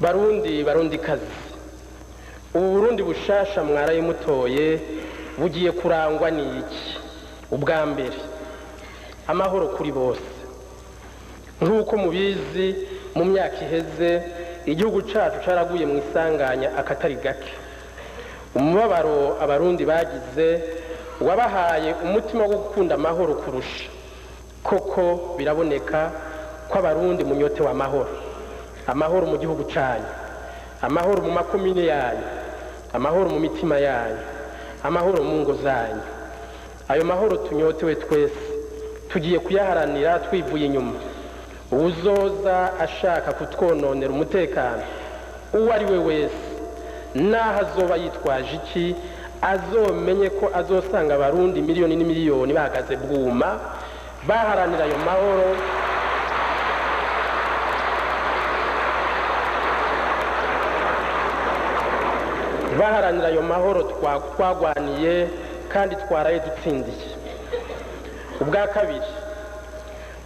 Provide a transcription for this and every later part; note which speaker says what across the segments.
Speaker 1: Barundi, Barundi kazi, ubu Burundi bushasha mwaraye mutoye bugiye kurangwa n'iki? Ubwa mbere, amahoro kuri bose. Nk'uko mubizi, mu myaka iheze igihugu cacu caraguye mu isanganya akatari gake. Umubabaro Abarundi bagize wabahaye umutima wo gukunda amahoro kurusha. Koko biraboneka ko Abarundi munyotewe amahoro. Amahoro mu gihugu canyu, amahoro mu makomine yanyu, amahoro mu mitima yanyu, amahoro mu ngo zanyu. Ayo mahoro tunyotewe twese tugiye kuyaharanira twivuye inyuma. Uwuzoza ashaka kutwononera umutekano uwo ari we wese, naho azoba yitwaje iki, azomenye ko azosanga Abarundi miliyoni n'imiliyoni bahagaze bwuma baharanira ayo mahoro. Baharanira ayo mahoro twagwaniye kandi twaraye dutsindiye. Ubwa kabiri,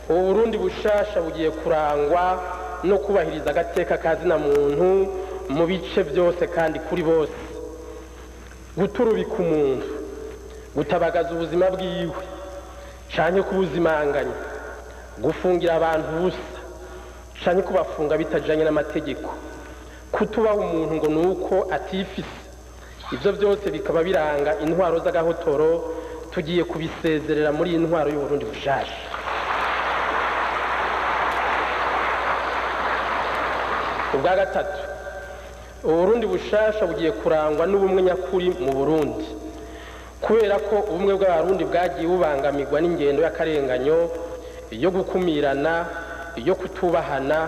Speaker 1: ubu Burundi bushasha bugiye kurangwa no kubahiriza agateka ka zina muntu mu bice byose kandi kuri bose. Guturubika umuntu, gutabagaza ubuzima bwiwe canke kubuzimanganya, gufungira abantu ubusa canke kubafunga bitajanye n'amategeko, kutubaha umuntu ngo nuko atifise, ivyo byose bikaba biranga intwaro z'agahotoro. Tugiye kubisezerera muri iyi ntwaro y'Uburundi bushasha. Ubwa gatatu, Uburundi bushasha bugiye kurangwa n'ubumwe nyakuri mu Burundi. Kubera ko ubumwe bw'Abarundi bwagiye bubangamirwa n'ingendo y'akarenganyo, yo gukumirana, yo kutubahana,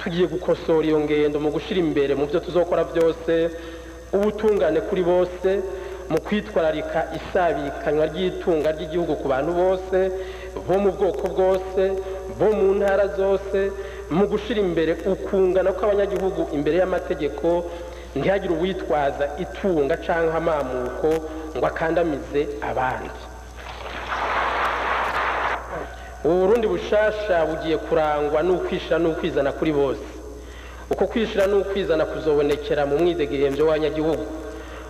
Speaker 1: tugiye gukosora iyo ngendo mu gushira imbere mu byo tuzokora byose ubutungane kuri bose, mu kwitwararika isabikanywa ry'itunga ry'igihugu ku bantu bose bo mu bwoko bwose, bo mu ntara zose, mu gushira imbere ukungana kw'abanyagihugu imbere y'amategeko, ntihagire uwitwaza itunga canke amamuko ngo akandamize abandi. Uburundi bushasha bugiye kurangwa n'ukwishira n'ukwizana kuri bose. Uko kwishira n'ukwizana kuzobonekera mu mwidegemvyo w'abanyagihugu,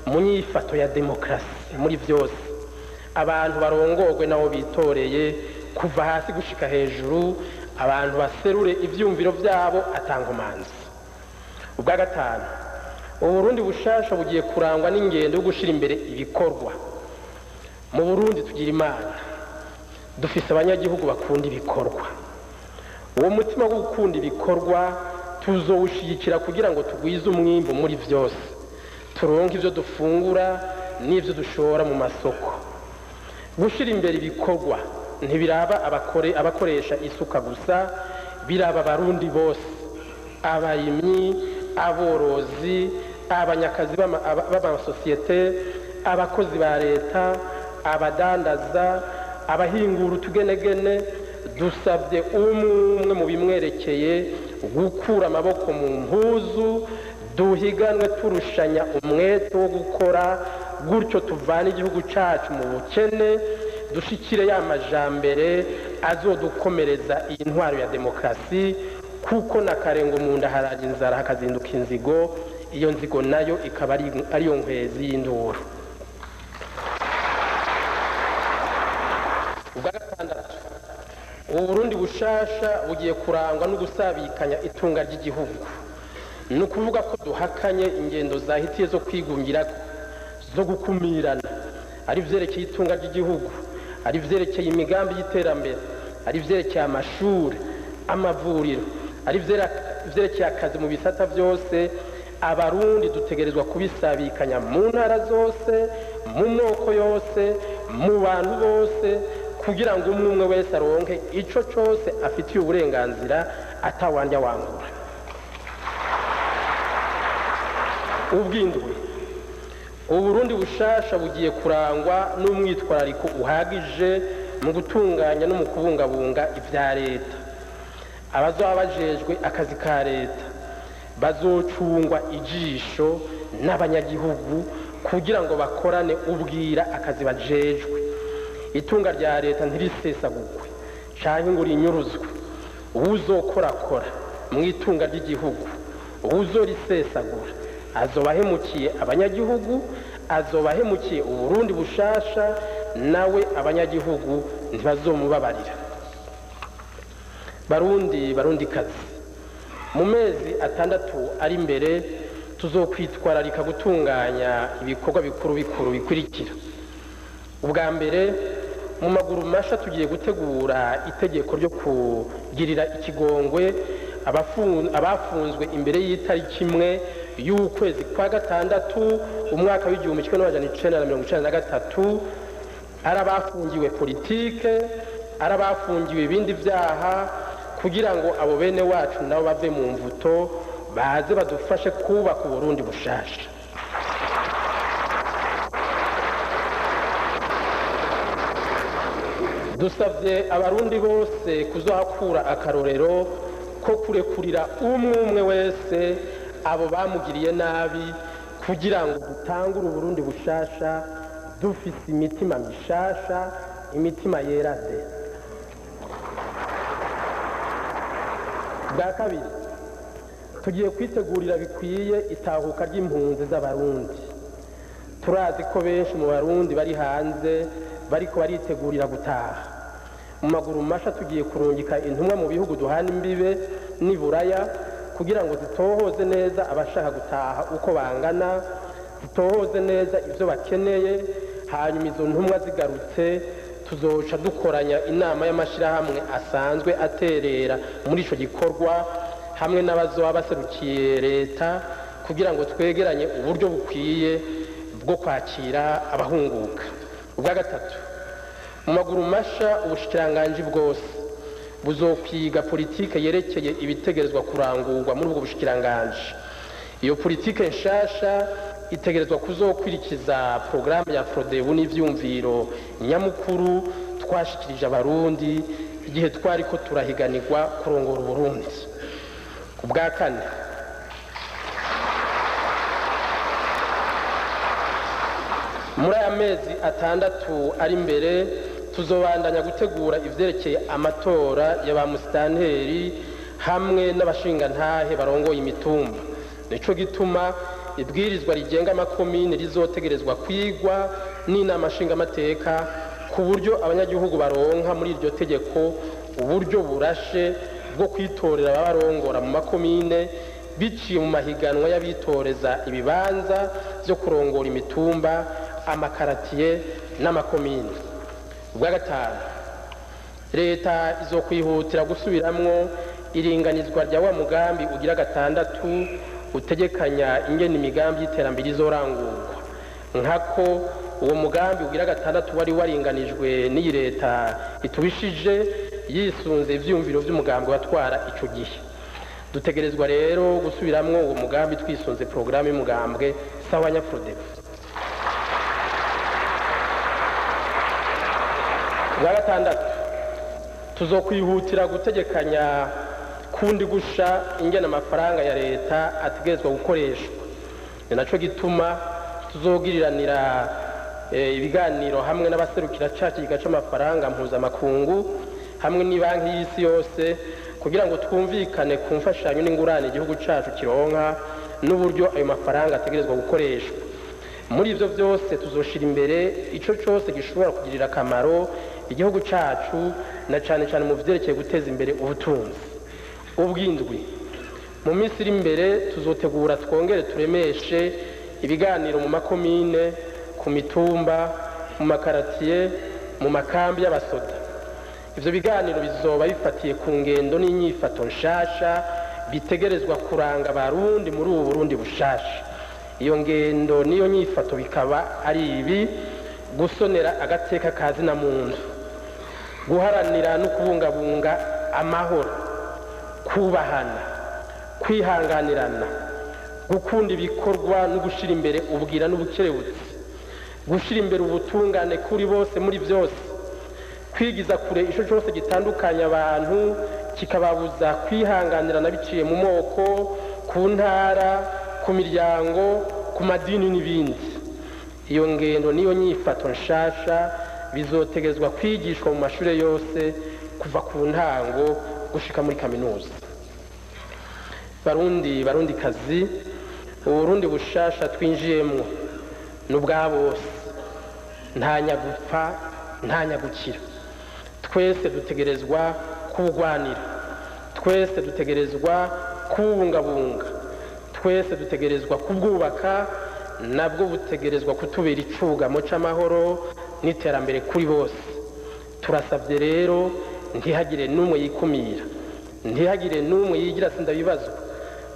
Speaker 1: mu nyifato ya demokrasi muri vyose. Abantu barongorwe nabo bitoreye kuva hasi gushika hejuru, abantu baserure ivyumviro vyabo atankomanzi. Ubwa gatanu, Uburundi bushasha bugiye kurangwa n'ingendo yo gushira imbere ibikorwa. Mu Burundi tugira Imana, dufise abanyagihugu bakunda ibikorwa. Uwo mutima wo gukunda ibikorwa tuzowushigikira kugira ngo tugwize umwimbu muri vyose, turonke ivyo dufungura n'ivyo dushora mu masoko. Gushira imbere ibikorwa ntibiraba abakoresha isuka gusa, biraba Abarundi bose, abarimyi, aborozi, abanyakazi b'amasosiyete, abakozi ba leta, abadandaza, abahingura utugenegene. Dusabye umwe mu bimwerekeye gukura amaboko mu mpuzu, duhiganwe turushanya umwete wo gukora, gutyo tuvane igihugu cacu mu bukene, dushikire ya majambere azodukomereza iyi ntwaro ya demokrasi. Kuko na karengo mu nda haraje inzara hakazinduka inzigo, iyo nzigo nayo ikaba ariyo nkwezi y'induru. Ubwa gatandatu, Uburundi bushasha bugiye kurangwa no gusabikanya itunga ry'igihugu. Ni ukuvuga ko duhakanye ingendo zahitiye zo kwigungira, zo gukumirana, ari vyerekeye itunga ry'igihugu, ari vyerekeye imigambi y'iterambere, ari vyerekeye amashuri, amavuriro, ari vyerekeye akazi mu bisata byose. Abarundi dutegerezwa kubisabikanya mu ntara zose, mu moko yose, mu bantu bose, kugira ngo umwe umwe wese aronke ico cose afitiye uburenganzira atawandya wangura. Ubwindwi, Uburundi bushasha bugiye kurangwa n'umwitwarariko uhagije mu gutunganya no mu kubungabunga ivya leta. Abazoba bajejwe akazi ka leta bazocungwa ijisho n'abanyagihugu kugira ngo bakorane ubwira akazi bajejwe. Itunga rya leta ntirisesagurwe canke ngo rinyuruzwe. Uwuzokorakora mu itunga ry'igihugu, Uwuzorisesagura azoba ahemukiye abanyagihugu, azoba ahemukiye Uburundi bushasha, nawe abanyagihugu ntibazomubabarira. Barundi, Barundikazi, mu mezi 6 ari imbere tuzokwitwararika gutunganya ibikorwa bikuru bikuru bikurikira. Ubwa mbere, mu maguru masha tugiye gutegura itegeko ryo kugirira ikigongwe abafunzwe imbere y'itariki 1 y'ukwezi kwa 6 umwaka w'igihumbi kimwe n'amajana icenda na mirongo icenda na gatatu, ari abafungiwe politike, ari abafungiwe ibindi vyaha, kugira ngo abo bene wacu nabo bave mu mvuto baze badufashe kubaka Uburundi bushasha. Dusavye abarundi bose kuzohakura akarorero ko kurekurira umwe umwe wese abo bamugiriye nabi, kugira ngo dutangure Uburundi bushasha dufise imitima mishasha, imitima yera de. Bwa kabiri, tugiye kwitegurira bikwiye itahuka ry'impunzi z'abarundi. Turazi ko benshi mu barundi bari hanze bariko baritegurira gutaha. Mu maguru masha tugiye kurungika intumwa mu bihugu duhana imbibe n'iburaya kugira ngo zitohoze neza abashaka gutaha uko bangana, zitohoze neza ivyo bakeneye, hanyuma izo ntumwa zigarutse tuzoca dukoranya inama y'amashirahamwe asanzwe aterera muri ico gikorwa hamwe n'abazoba baserukiye leta, kugira ngo twegeranye uburyo bukwiye bwo kwakira abahunguka. Ubwa gatatu, mu maguru masha ubushikiranganji bwose buzokwiga politike yerekeye ibitegerezwa kurangurwa muri ubwo bushikiranganji. Iyo politike nshasha itegerezwa kuzokwirikiza programme ya Frodebu n'ivyumviro nyamukuru twashikirije abarundi igihe twariko turahiganirwa kurongora Uburundi. Ubwa kane, muri aya mezi 6 ari imbere tuzobandanya gutegura ivyerekeye amatora ya ba musitanteri hamwe n'abashingantahe barongoye imitumba. Nico gituma ibwirizwa rigenga amakomine rizotegerezwa kwigwa n'inama nshingamateka, ku buryo abanyagihugu baronka muri iryo tegeko uburyo burashe bwo kwitorera ababarongora mu makomine biciye mu mahiganwa y'abitoreza ibibanza vyo kurongora imitumba, amakaratiye n'amakomine. Ubwa gatanu, leta izokwihutira gusubiramwo iringanizwa rya wa mugambi ugira 6 utegekanya ingene imigambi y'iterambere izorangurwa. Nkako uwo mugambi ugira 6 wari waringanijwe n'iyi leta itubishije yisunze ivyumviro vy'umugambi watwara ico gihe. Dutegerezwa rero gusubiramwo uwo mugambi twisunze programme y'umugambwe Sawa Nyafrodebu. Ubwa gatandatu, tuzokwihutira gutegekanya kundi gusha ingene amafaranga ya leta ategerezwa gukoreshwa. Ni naco gituma tuzogiriranira ibiganiro hamwe n'abaserukira ca kigega c'amafaranga mpuzamakungu hamwe n'ibanki y'isi yose, kugira ngo twumvikane ku mfashanyo n'ingurane igihugu cacu kironka n'uburyo ayo mafaranga ategerezwa gukoreshwa. Muri ivyo vyose tuzoshira imbere ico cose gishobora kugirira akamaro igihugu cacu, na cane cane mu vyerekeye guteza imbere ubutunzi. Ubwindwi, mu minsi iri imbere tuzotegura twongere turemeshe ibiganiro mu makomine, ku mitumba, mu makaratiye, mu makambi y'abasoda. Ivyo biganiro bizoba bifatiye ku ngendo n'inyifato nshasha bitegerezwa kuranga abarundi muri ubu Burundi bushasha. Iyo ngendo n'iyo nyifato bikaba ari ibi: gusonera agateka ka zina muntu, guharanira no kubungabunga amahoro, kubahana, kwihanganirana, gukunda ibikorwa no gushira imbere ubwira n'ubukerebutsi, gushira imbere ubutungane kuri bose muri byose, kwigiza kure ico cyose gitandukanya abantu kikababuza kwihanganirana biciye mu moko, ku ntara, ku miryango, ku madini n'ibindi. Iyo ngendo niyo nyifato nshasha bizotegezwa kwigishwa mu mashure yose kuva ku ntango gushika muri kaminuza. Barundi, barundi kazi, Uburundi bushasha twinjiyemwo ni ubwa bose, nta nyagupfa nta nyagukira. Twese dutegerezwa kuwugwanira, twese dutegerezwa kuwubungabunga, twese dutegerezwa kubwubaka, nabwo butegerezwa kutubera icugamo c'amahoro n'iterambere kuri bose. Turasabye rero ntihagire n'umwe yikumira, ntihagire n'umwe yigira sindabibazwa.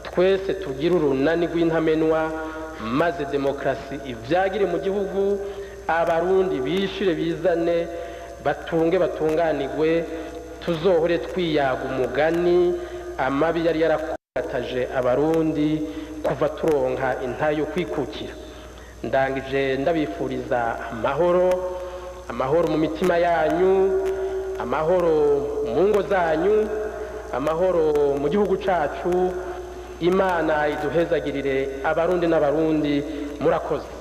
Speaker 1: Twese tugire urunani rw'intamenwa, maze demokarasi ivyagire mu gihugu, abarundi bishire bizane, batunge batunganirwe, tuzohore twiyaga umugani amabi yari yarakataje abarundi kuva turonka intayo kwikukira. Ndangije ndabifuriza amahoro, amahoro mu mitima yanyu, amahoro mu ngo zanyu, amahoro mu gihugu cacu. Imana iduhezagirire abarundi n'abarundi. Murakoze.